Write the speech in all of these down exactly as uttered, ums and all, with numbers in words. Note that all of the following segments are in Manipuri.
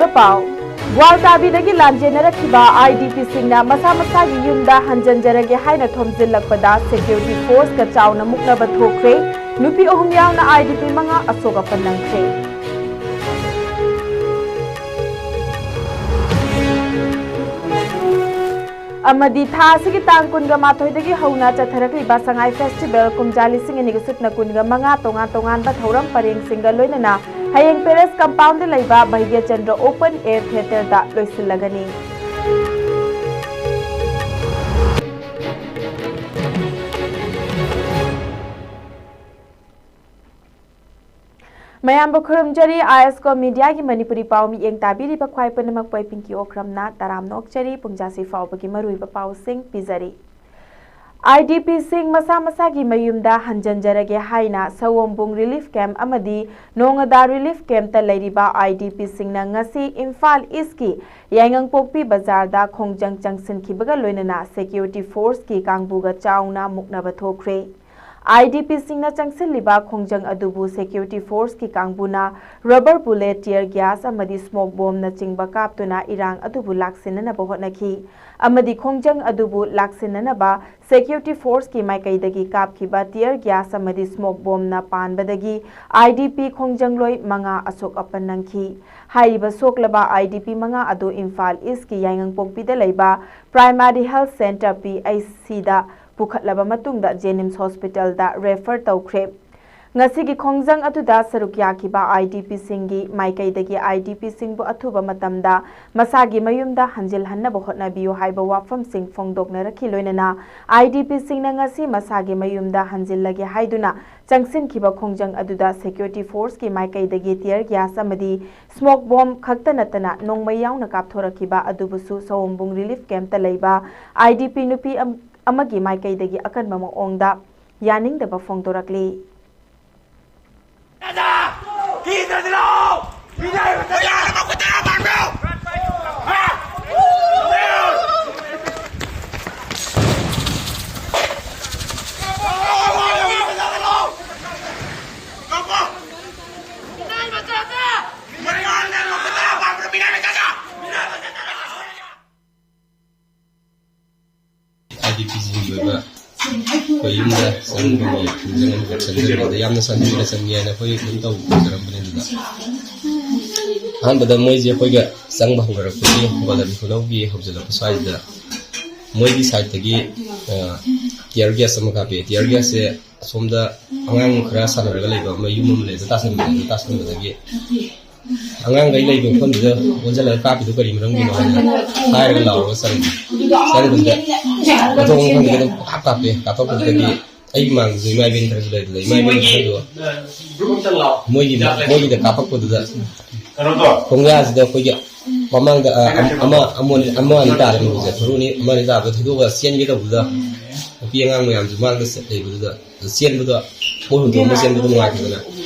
ꯄꯥꯎ꯫ ꯒ꯭ꯋꯥꯜꯇꯥꯕꯤꯗꯒꯤ ꯂꯥꯟꯖꯦꯟꯅꯔꯛꯈꯤꯕ IDPꯁꯤꯡꯅ ꯃꯁꯥ ꯃꯁꯥꯒꯤ ꯌꯨꯝꯗ ꯍꯟꯖꯟꯖꯔꯒꯦ ꯍꯥꯏꯅ ꯊꯣꯝꯖꯤꯜꯂꯛꯄꯗ security forceꯀ ꯆꯥꯎꯅ ꯃꯨꯛꯅꯕ ꯊꯣꯛꯈ꯭ꯔꯦ꯫ ꯅꯨꯄꯤ ꯑꯍꯨꯝ ꯌꯥꯎꯅ IDP ꯃꯉꯥ ꯑꯁꯣꯛ ꯑꯄꯟ ꯅꯪꯈ꯭ꯔꯦ꯫ ꯑꯃꯗꯤ ꯊꯥ ꯑꯁꯤꯒꯤ ꯇꯥꯡ ꯀꯨꯟꯒ ꯃꯥꯊꯣꯏꯗꯒꯤ ꯍꯧꯅ ꯆꯠꯊꯔꯛꯂꯤꯕ ꯁꯉꯥꯏ festival ꯀꯨꯝꯖꯥ ꯂꯤꯁꯤꯡ ꯑꯅꯤꯒ ꯁꯨꯞꯅ ꯀꯨꯟꯒ ꯃꯉꯥ ꯇꯣꯉꯥꯟ ꯇꯣꯉꯥꯟꯕ ꯊꯧꯔꯝ ꯄꯔꯦꯡꯁꯤꯡꯒ ꯂꯣꯏꯅꯅ ꯍꯌꯦꯡ Palace compoundꯗ ꯂꯩꯕ ꯚꯩꯒ꯭ꯌꯆꯟꯗ꯭ꯔ open air theatreꯗ ꯂꯣꯏꯁꯤꯜꯂꯒꯅꯤ꯫ ꯃꯌꯥꯝꯕꯨ ꯈꯨꯔꯨꯝꯖꯔꯤ꯫ ISCO mediaꯒꯤ ꯃꯅꯤꯄꯨꯔꯤ ꯄꯥꯎ ꯃꯤꯠꯌꯦꯡ ꯇꯥꯕꯤꯔꯤꯕ ꯈ꯭ꯋꯥꯏ ꯄꯨꯝꯅꯃꯛꯄꯨ ꯑꯩ ꯄꯤꯡꯀꯤ ꯑꯣꯀ꯭ꯔꯝꯅ ꯇꯔꯥꯝꯅ ꯑꯣꯛꯆꯔꯤ꯫ ꯄꯨꯡꯖꯥꯁꯤ ꯐꯥꯎꯕꯒꯤ ꯃꯔꯨꯑꯣꯏꯕ ꯄꯥꯎꯁꯤꯡ ꯄꯤꯖꯔꯤ꯫ IDPꯁꯤꯡ ꯃꯁꯥ ꯃꯁꯥꯒꯤ ꯃꯌꯨꯝꯗ ꯍꯟꯖꯟꯖꯔꯒꯦ ꯍꯥꯏꯅ ꯁꯑꯣꯝꯕꯨꯡ relief camp ꯑꯃꯗꯤ ꯅꯣꯡꯉꯥꯗꯥ relief campꯇ ꯂꯩꯔꯤꯕ IDPꯁꯤꯡꯅ ꯉꯁꯤ ꯏꯝꯐꯥꯜ Eastꯀꯤ ꯌꯥꯏꯉꯪꯄꯣꯛꯄꯤ ꯕꯖꯥꯔꯗ ꯈꯣꯡꯖꯪ ꯆꯪꯁꯤꯟꯈꯤꯕꯒ ꯂꯣꯏꯅꯅ security forceꯀꯤ ꯀꯥꯡꯕꯨꯒ ꯆꯥꯎꯅ ꯃꯨꯛꯅꯕ ꯊꯣꯛꯈ꯭ꯔꯦ꯫ IDPꯁꯤꯡꯅ ꯆꯪꯁꯤꯜꯂꯤꯕ ꯈꯣꯡꯖꯪ ꯑꯗꯨꯕꯨ security forceꯀꯤ ꯀꯥꯡꯕꯨꯅ rubber bullet, tear gas ꯑꯃꯗꯤ smoke bombꯅꯆꯤꯡꯕ ꯀꯥꯞꯇꯨꯅ ꯏꯔꯥꯡ ꯑꯗꯨꯕꯨ ꯂꯥꯛꯁꯤꯟꯅꯅꯕ ꯍꯣꯠꯅꯈꯤ ꯑꯃꯗꯤ ꯈꯣꯡꯖꯪ ꯑꯗꯨꯕꯨ ꯂꯥꯛꯁꯤꯟꯅꯅꯕ security forceꯀꯤ ꯃꯥꯏꯀꯩꯗꯒꯤ ꯀꯥꯞꯈꯤꯕ tear gas ꯑꯃꯗꯤ smoke bombꯅ ꯄꯥꯟꯕꯗꯒꯤ IDP ꯈꯣꯡꯖꯪꯂꯣꯏ ꯃꯉꯥ ꯑꯁꯣꯛ ꯑꯄꯟ ꯅꯪꯈꯤ꯫ ꯍꯥꯏꯔꯤꯕ ꯁꯣꯛꯂꯕ IDP ꯃꯉꯥ ꯑꯗꯨ ꯏꯝꯐꯥꯜ Eastꯀꯤ ꯌꯥꯏꯉꯪꯄꯣꯛꯄꯤꯗ ꯂꯩꯕ Primary Health Centre, PHCꯗ ꯄꯨꯈꯠꯂꯕ ꯃꯇꯨꯡꯗ JNIMS hospitalꯗ refer ꯇꯧꯈ꯭ꯔꯦ꯫ ꯉꯁꯤꯒꯤ ꯈꯣꯡꯖꯪ ꯑꯗꯨꯗ ꯁꯔꯨꯛ ꯌꯥꯈꯤꯕ IDPꯁꯤꯡꯒꯤ ꯃꯥꯏꯀꯩꯗꯒꯤ IDPꯁꯤꯡꯕꯨ ꯑꯊꯨꯕ ꯃꯇꯝꯗ ꯃꯁꯥꯒꯤ ꯃꯌꯨꯝꯗ ꯍꯟꯖꯤꯜꯍꯟꯅꯕ ꯍꯣꯠꯅꯕꯤꯌꯨ ꯍꯥꯏꯕ ꯋꯥꯐꯝꯁꯤꯡ ꯐꯣꯡꯗꯣꯛꯅꯔꯛꯈꯤ꯫ ꯂꯣꯏꯅꯅ IDPꯁꯤꯡꯅ ꯉꯁꯤ ꯃꯁꯥꯒꯤ ꯃꯌꯨꯝꯗ ꯍꯟꯖꯤꯜꯂꯒꯦ ꯍꯥꯏꯗꯨꯅ ꯆꯪꯁꯤꯟꯈꯤꯕ ꯈꯣꯡꯖꯪ ꯑꯗꯨꯗ security forceꯀꯤ ꯃꯥꯏꯀꯩꯗꯒꯤ tear gas ꯑꯃꯗꯤ smoke bomb ꯈꯛꯇ ꯅꯠꯇꯅ ꯅꯣꯡꯃꯩ ꯌꯥꯎꯅ ꯀꯥꯞꯊꯣꯔꯛꯈꯤꯕ ꯑꯗꯨꯕꯨꯁꯨ ꯁꯑꯣꯝꯕꯨꯡ relief campꯇ ꯂꯩꯕ IDP ꯅꯨꯄꯤ ꯑꯝ-, ꯑꯃꯒꯤ ꯃꯥꯏꯀꯩꯗꯒꯤ ꯑꯀꯟꯕ ꯃꯑꯣꯡꯗ ꯌꯥꯅꯤꯡꯗꯕ ꯐꯣꯡꯗꯣꯔꯛꯂꯤ꯫ ꯄꯤ ꯖꯤꯒꯤ ꯑꯣꯏꯕ ꯑꯩꯈꯣꯏ ꯌꯨꯝꯗ ꯆꯪꯕꯒꯤ ꯊꯤꯟꯖꯤꯟ ꯑꯃꯈꯛ ꯆꯪꯖꯔꯛꯄꯗ ꯌꯥꯝꯅ ꯆꯥꯟꯕꯤꯅ ꯆꯪꯉꯦ ꯍꯥꯏꯅ ꯑꯩꯈꯣꯏ ꯑꯗꯨꯝ ꯇꯧꯖꯔꯝꯕꯅꯦ꯫ ꯑꯗꯨꯗ ꯑꯍꯥꯟꯕꯗ ꯃꯣꯏꯁꯦ ꯑꯩꯈꯣꯏꯒ ꯆꯪꯕ ꯍꯧꯅꯔꯛꯄꯒꯤ ꯒꯣꯜꯗꯟ ꯈꯨꯅꯧꯒꯤ ꯍꯧꯖꯤꯜꯂꯛꯄ ꯁ꯭ꯋꯥꯏꯁꯤꯗ ꯃꯣꯏꯒꯤ ꯁꯥꯏꯠꯇꯒꯤ ꯇꯤꯌꯔ ꯒ꯭ꯌꯥꯁ ꯑꯃ ꯀꯥꯞꯄꯦ꯫ ꯇꯤꯌꯔ ꯒ꯭ꯌꯥꯁꯁꯦ ꯑꯁꯣꯝꯗ ꯑꯉꯥꯡ ꯈꯔ ꯁꯥꯟꯅꯔꯒ ꯂꯩꯕ ꯑꯃ ꯌꯨꯝ ꯑꯃ ꯂꯩꯕ ꯇꯥꯁꯟꯕꯗ ꯇꯥꯁꯟꯕꯗꯒꯤ ꯑꯉꯥꯡꯈꯩ ꯂꯩꯕ ꯃꯐꯝꯗꯨꯗ ꯑꯣꯟꯁꯤꯜꯂꯒ ꯀꯥꯞꯄꯤꯗꯨ ꯀꯔꯤ ꯃꯔꯝꯒꯤꯅꯣ ꯍꯥꯏꯅ ꯍꯥꯏꯔꯒ ꯂꯥꯎꯔꯒ ꯆꯪꯉꯤ꯫ ꯆꯪꯕꯁꯤꯗ ꯃꯊꯣꯡ ꯃꯐꯝꯗꯨꯗ ꯑꯗꯨꯝ ꯄꯪꯀꯥꯞ ꯀꯥꯞꯄꯦ꯫ ꯀꯥꯞꯊꯣꯛꯄꯗꯒꯤ ꯑꯩꯒꯤ ꯃꯥꯡꯗꯁꯨ ꯏꯃꯥ ꯏꯕꯦꯟ ꯈꯔꯁꯨ ꯂꯩꯕꯗ ꯏꯃꯥ ꯏꯕꯦꯟ ꯈꯔꯁꯨ ꯃꯣꯏꯒꯤ ꯃꯣꯏꯒꯤꯗ ꯀꯥꯞꯄꯛꯄꯗꯨꯗ ꯈꯣꯡꯌꯥꯁꯤꯗ ꯑꯩꯈꯣꯏꯒꯤ ꯃꯃꯥꯡꯗ ꯑ, ꯑꯃ ꯑꯃ ꯑꯃ ꯑꯅꯤ ꯇꯥꯔꯦ꯫ ꯃꯣꯏꯁꯦ ꯊꯨꯔꯨꯅꯤ ꯑꯃ ꯑꯅꯤ ꯇꯥꯕꯗ ꯊꯩꯗꯣꯛꯑꯒ ꯆꯦꯟꯒꯦ ꯇꯧꯕꯗ ꯅꯨꯄꯤ ꯑꯉꯥꯡ ꯃꯌꯥꯝꯁꯨ ꯃꯥꯡꯗ ꯂꯩꯕꯗꯨꯗ ꯆꯦꯟꯕꯗꯣ ꯃꯣꯏ ꯍꯨꯟꯗꯣꯛꯑꯝꯃ ꯆꯦꯟꯕꯗꯣ ꯅꯨꯡꯉꯥꯏꯇꯗꯅ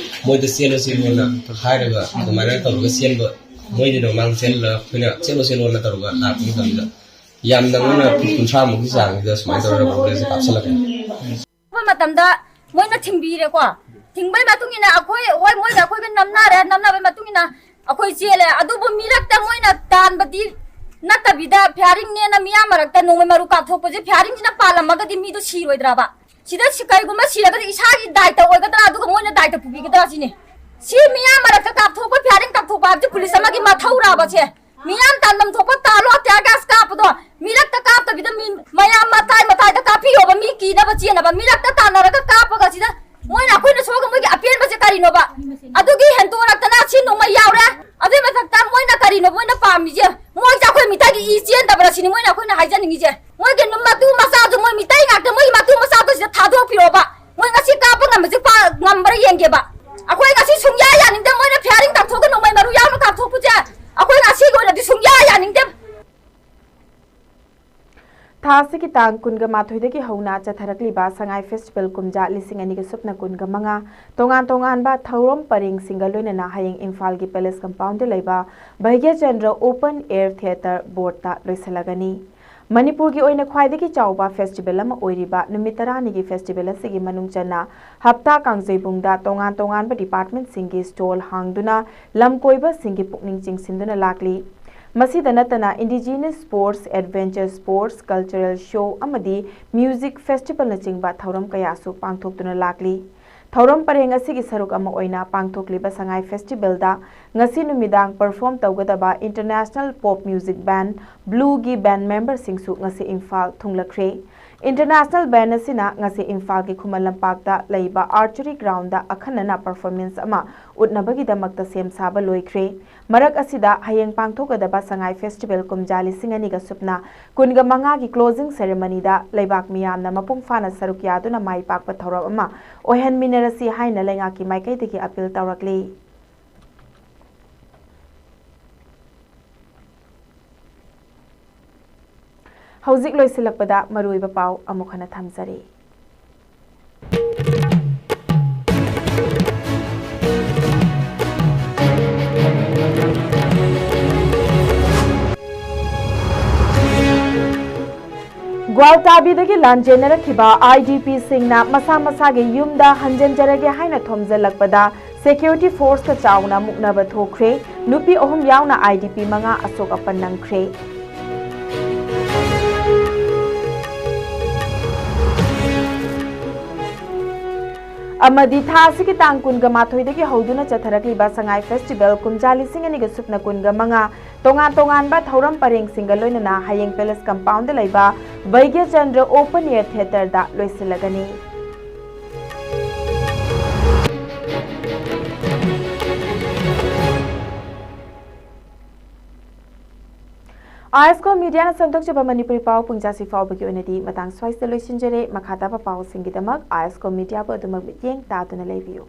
ꯃꯣꯏꯗ ꯆꯦꯜꯂꯣ ꯆꯦꯜꯂꯣꯅ ꯍꯥꯏꯔꯒ ꯑꯗꯨꯃꯥꯏꯅ ꯇꯧꯔꯒ ꯆꯦꯟꯕ ꯃꯣꯏꯗꯤ ꯃꯃꯥꯡ ꯆꯦꯜꯂꯒ ꯑꯩꯈꯣꯏꯅ ꯆꯦꯜꯂꯣ ꯆꯦꯜꯂꯣꯅ ꯇꯧꯔꯒ ꯂꯥꯛꯄ ꯃꯇꯝꯗ ꯌꯥꯝ ꯅꯪꯅ ꯐꯤꯠ ꯀꯨꯟꯊ꯭ꯔꯥꯃꯨꯛꯀꯤ ꯆꯥꯡꯁꯤꯗ ꯁꯨꯃꯥꯏꯅ ꯇꯧꯔꯒ ꯕꯣꯂꯦꯁꯦ ꯀꯥꯞꯁꯤꯜꯂꯛꯀꯅꯤ꯫ ꯃꯇꯝꯗ ꯃꯣꯏꯅ ꯊꯤꯡꯕꯤꯔꯦꯀꯣ꯫ ꯊꯤꯡꯕꯩ ꯃꯇꯨꯡ ꯏꯟꯅ ꯑꯩꯈꯣꯏ ꯍꯣꯏ ꯃꯣꯏꯒ ꯑꯩꯈꯣꯏꯒ ꯅꯝꯅꯔꯦ꯫ ꯅꯝꯅꯕꯩ ꯃꯇꯨꯡ ꯏꯟꯅ ꯑꯩꯈꯣꯏ ꯆꯦꯜꯂꯦ꯫ ꯑꯗꯨꯕꯨ ꯃꯤꯔꯛꯇ ꯃꯣꯏꯅ ꯇꯥꯟꯕꯗꯤ ꯅꯠꯇꯕꯤꯗ ꯐꯤꯌꯥꯔꯤꯡꯅꯦꯅ ꯃꯤꯌꯥꯝ ꯃꯔꯛꯇ ꯅꯣꯡꯃꯩ ꯃꯔꯨ ꯀꯥꯞꯊꯣꯛꯄꯁꯦ ꯐꯤꯌꯥꯔꯤꯡꯁꯤꯅ ꯄꯥꯜꯂꯝꯃꯒꯗꯤ ꯃꯤꯗꯣ ꯁꯤꯔꯣꯏꯗ꯭ꯔꯕ? ꯁꯤꯗ ꯁꯤ ꯀꯔꯤꯒꯨꯝꯕ ꯁꯤꯔꯒꯗꯤ ꯏꯁꯥꯒꯤ ꯗꯥꯏꯇ ꯑꯣꯏꯒꯗ꯭ꯔꯥ? ꯑꯗꯨꯒ ꯃꯣꯏꯅ ꯗꯥꯏꯇ ꯄꯨꯕꯤꯒꯗ꯭ꯔꯥ ꯁꯤꯅꯤ꯫ ꯁꯤ ꯃꯤꯌꯥꯝ ꯃꯔꯛꯇ ꯀꯥꯞꯊꯣꯛꯄ ꯐꯤꯌꯥꯔꯤꯡ ꯀꯥꯞꯊꯣꯛꯄ ꯍꯥꯏꯕꯁꯤ ꯄꯨꯂꯤꯁ ꯑꯃꯒꯤ ꯃꯊꯧꯔꯥꯕꯁꯦ? ꯃꯤꯌꯥꯝ ꯇꯥꯟꯐꯝ ꯊꯣꯛꯄ ꯇꯥꯜꯂꯣ, tear gas ꯀꯥꯞꯄꯗꯣ ꯃꯤꯔꯛꯇ ꯀꯥꯞꯇꯕꯤꯗ ꯃꯤ ꯃꯌꯥꯝ ꯃꯇꯥꯏ ꯃꯇꯥꯏꯗ ꯀꯥꯞꯄꯤꯌꯣꯕ, ꯃꯤ ꯀꯤꯅꯕ ꯆꯦꯟꯅꯕ ꯃꯤꯔꯛꯇ ꯇꯥꯟꯅꯔꯒ ꯀꯥꯞꯄꯒ ꯁꯤꯗ ꯃꯣꯏꯅ ꯑꯩꯈꯣꯏꯅ ꯁꯣꯛꯑꯒ ꯃꯣꯏꯒꯤ ꯑꯄꯦꯟꯕꯁꯦ ꯀꯔꯤꯅꯣꯕ? ꯑꯗꯨꯒꯤ ꯍꯦꯟꯗꯣꯔꯛꯇꯅ ꯁꯤ ꯅꯣꯡꯃꯩ ꯌꯥꯎꯔꯦ꯫ ꯑꯗꯨꯏ ꯃꯊꯛꯇ ꯃꯣꯏꯅ ꯀꯔꯤꯅꯣ ꯃꯣꯏꯅ ꯄꯥꯝꯃꯤꯁꯦ? ꯃꯣꯏꯁꯦ ꯑꯩꯈꯣꯏ ꯃꯤꯇꯩꯒꯤ ꯏ ꯆꯦꯟꯗꯕ꯭ꯔꯥ ꯁꯤꯅꯤ ꯃꯣꯏꯅ ꯑꯩꯈꯣꯏꯅ ꯍꯥꯏꯖꯅꯤꯡꯉꯤꯁꯦ꯫ ꯃꯣꯏꯒꯤ ꯅꯨ-, ꯃꯇꯨ ꯃꯆꯥꯗꯣ ꯃꯣꯏ ꯃꯤꯇꯩ ꯉꯥꯛꯇ ꯃꯣꯏꯒꯤ ꯃꯇꯨ ꯃꯆꯥꯗꯣ ꯁꯤꯗ ꯊꯥꯗꯣꯛꯄꯤꯔꯣꯕ꯫ ꯃꯣꯏ ꯉꯁꯤ ꯀꯥꯞꯄ ꯉꯝꯕꯁꯦ ꯄꯥ-, ꯉꯝꯕ꯭ꯔꯥ ꯌꯦꯡꯒꯦꯕ꯫ ꯑꯩꯈꯣꯏ ꯉꯁꯤ ꯁꯨꯡꯌꯥ ꯌꯥꯅꯤꯡꯗꯦ ꯃꯣꯏꯅ ꯐꯤꯌꯥꯔꯤꯡ ꯇꯥꯛꯊꯣꯛꯑꯒ ꯅꯣꯡꯃꯩ ꯃꯔꯨ ꯌꯥꯎꯅ ꯀꯥꯞꯊꯣꯛꯄꯁꯦ꯫ ꯑꯩꯈꯣꯏ ꯉꯁꯤꯒꯤ ꯑꯣꯏꯅꯗꯤ ꯁꯨꯡꯌꯥ ꯌꯥꯅꯤꯡꯗꯦ꯫ ꯊꯥ ꯑꯁꯤꯒꯤ ꯇꯥꯡ ꯀꯨꯟꯒ ꯃꯥꯊꯣꯏꯗꯒꯤ ꯍꯧꯅ ꯆꯠꯊꯔꯛꯂꯤꯕ ꯁꯉꯥꯏ ꯐꯦꯁꯇꯤꯚꯦꯜ ꯀꯨꯝꯖꯥ ꯂꯤꯁꯤꯡ ꯑꯅꯤꯒ ꯁꯨꯞꯅ ꯀꯨꯟꯒ ꯃꯉꯥ ꯇꯣꯉꯥꯟ ꯇꯣꯉꯥꯟꯕ ꯊꯧꯔꯝ ꯄꯔꯦꯡꯁꯤꯡꯒ ꯂꯣꯏꯅꯅ ꯍꯌꯦꯡ ꯏꯝꯐꯥꯜꯒꯤ ꯄꯦꯂꯦꯁ ꯀꯝꯄꯥꯎꯟꯗ ꯂꯩꯕ ꯚꯩꯒ꯭ꯌꯆꯟꯗ꯭ꯔ ꯑꯣꯄꯟ ꯑꯦꯌꯔ ꯊꯤꯌꯦꯇꯔ ꯕꯣꯔꯗꯇ ꯂꯣꯏꯁꯤꯜꯂꯒꯅꯤ꯫ ꯃꯅꯤꯄꯨꯔꯒꯤ ꯑꯣꯏꯅ ꯈ꯭ꯋꯥꯏꯗꯒꯤ ꯆꯥꯎꯕ ꯐꯦꯁꯇꯤꯚꯦꯜ ꯑꯃ ꯑꯣꯏꯔꯤꯕ ꯅꯨꯃꯤꯠ ꯇꯔꯥꯅꯤꯒꯤ ꯐꯦꯁꯇꯤꯚꯦꯜ ꯑꯁꯤꯒꯤ ꯃꯅꯨꯡ ꯆꯟꯅ ꯍꯞꯇꯥ ꯀꯥꯡꯖꯩꯕꯨꯡꯗ ꯇꯣꯉꯥꯟ ꯇꯣꯉꯥꯟꯕ ꯗꯤꯄꯥꯔꯠꯃꯦꯟꯠꯁꯤꯡꯒꯤ ꯁ꯭ꯇꯣꯜ ꯍꯥꯡꯗꯨꯅ ꯂꯝ ꯀꯣꯏꯕꯁꯤꯡꯒꯤ ꯄꯨꯛꯅꯤꯡ ꯆꯤꯡꯁꯤꯟꯗꯨꯅ ꯂꯥꯛꯂꯤ꯫ ꯃꯁꯤꯗ ꯅꯠꯇꯅ Indigenous Sports, Adventure Sports, Cultural Show ꯑꯃꯗꯤ Music Festivalꯅꯆꯤꯡꯕ ꯊꯧꯔꯝ ꯀꯌꯥꯁꯨ ꯄꯥꯡꯊꯣꯛꯇꯨꯅ ꯂꯥꯛꯂꯤ꯫ ꯊꯧꯔꯝ ꯄꯔꯦꯡ ꯑꯁꯤꯒꯤ ꯁꯔꯨꯛ ꯑꯃ ꯑꯣꯏꯅ ꯄꯥꯡꯊꯣꯛꯂꯤꯕ ꯁꯉꯥꯏ Festivalꯗ ꯉꯁꯤ ꯅꯨꯃꯤꯗꯥꯡ perform ꯇꯧꯒꯗꯕ International Pop Music Band Blueꯒꯤ band memberꯁꯤꯡꯁꯨ ꯉꯁꯤ ꯏꯝꯐꯥꯜ ꯊꯨꯡꯂꯈ꯭ꯔꯦ꯫ International band ꯑꯁꯤꯅ ꯉꯁꯤ ꯏꯝꯐꯥꯜꯒꯤ ꯈꯨꯃꯟ ꯂꯝꯄꯥꯛꯇ ꯂꯩꯕ Archery Groundꯗ ꯑꯈꯟꯅꯅ performance ꯑꯃ ꯎꯠꯅꯕꯒꯤꯗꯃꯛꯇ ꯁꯦꯝ ꯁꯥꯕ ꯂꯣꯏꯈ꯭ꯔꯦ꯫ ꯃꯔꯛ ꯑꯁꯤꯗ ꯍꯌꯦꯡ ꯄꯥꯡꯊꯣꯛꯀꯗꯕ ꯁꯉꯥꯏ Festival ꯀꯨꯝꯖꯥ ꯂꯤꯁꯤꯡ ꯑꯅꯤꯒ ꯁꯨꯞꯅ ꯀꯨꯟꯒ ꯃꯉꯥꯒꯤ closing ceremonyꯗ ꯂꯩꯕꯥꯛ ꯃꯤꯌꯥꯝꯅ ꯃꯄꯨꯡ ꯐꯥꯅ ꯁꯔꯨꯛ ꯌꯥꯗꯨꯅ ꯃꯥꯏ ꯄꯥꯛꯄ ꯊꯧꯔꯝ ꯑꯃ ꯑꯣꯏꯍꯟꯃꯤꯟꯅꯔꯁꯤ ꯍꯥꯏꯅ ꯂꯩꯉꯥꯛꯀꯤ ꯃꯥꯏꯀꯩꯗꯒꯤ appeal ꯇꯧꯔꯛꯂꯤ꯫ ꯍꯧꯖꯤꯛ ꯂꯣꯏꯁꯤꯜꯂꯛꯄꯗ ꯃꯔꯨꯑꯣꯏꯕ ꯄꯥꯎ ꯑꯃꯨꯛ ꯍꯟꯅ ꯊꯝꯖꯔꯤ꯫ ꯒ꯭ꯋꯥꯜꯇꯥꯕꯤꯗꯒꯤ ꯂꯥꯟꯖꯦꯟꯅꯔꯛꯈꯤꯕ IDPꯁꯤꯡꯅ ꯃꯁꯥ ꯃꯁꯥꯒꯤ ꯌꯨꯝꯗ ꯍꯟꯖꯤꯟꯖꯔꯒꯦ ꯍꯥꯏꯅ ꯊꯣꯝꯖꯤꯜꯂꯛꯄꯗ security forceꯀ ꯆꯥꯎꯅ ꯃꯨꯛꯅꯕ ꯊꯣꯛꯈ꯭ꯔꯦ꯫ ꯅꯨꯄꯤ ꯑꯍꯨꯝ ꯌꯥꯎꯅ IDP ꯃꯉꯥ ꯑꯁꯣꯛ ꯑꯄꯟ ꯅꯪꯈ꯭ꯔꯦ꯫ ꯑꯃꯗꯤ ꯊꯥ ꯑꯁꯤꯒꯤ ꯇꯥꯡ ꯀꯨꯟꯒ ꯃꯥꯊꯣꯏꯗꯒꯤ ꯍꯧꯗꯨꯅ ꯆꯠꯊꯔꯛꯂꯤꯕ ꯁꯉꯥꯏ Festival ꯀꯨꯝꯖꯥ ꯂꯤꯁꯤꯡ ꯑꯅꯤꯒ ꯁꯨꯞꯅ ꯀꯨꯟꯒ ꯃꯉꯥ ꯇꯣꯉꯥꯟ ꯇꯣꯉꯥꯟꯕ ꯊꯧꯔꯝ ꯄꯔꯦꯡꯁꯤꯡꯒ ꯂꯣꯏꯅꯅ ꯍꯌꯦꯡ Palace Compoundꯗ ꯂꯩꯕ Bhagyachandra Open Air Theatreꯗ ꯂꯣꯏꯁꯤꯜꯂꯒꯅꯤ꯫ ISCO Mediaꯅ ꯁꯟꯗꯣꯛꯆꯕ Manipuri ꯄꯥꯎ ꯄꯨꯡꯖꯥꯁꯤ ꯐꯥꯎꯕꯒꯤ ꯑꯣꯏꯅꯗꯤ ꯃꯇꯥꯡ ꯁ꯭ꯋꯥꯏꯁꯤꯗ ꯂꯣꯏꯁꯤꯟꯖꯔꯦ꯫ ꯃꯈꯥ ꯇꯥꯕ ꯄꯥꯎꯁꯤꯡꯒꯤꯗꯃꯛ ISCO Mediaꯕꯨ ꯑꯗꯨꯃꯛ ꯃꯤꯠꯌꯦꯡ ꯇꯥꯗꯨꯅ ꯂꯩꯕꯤꯌꯨ꯫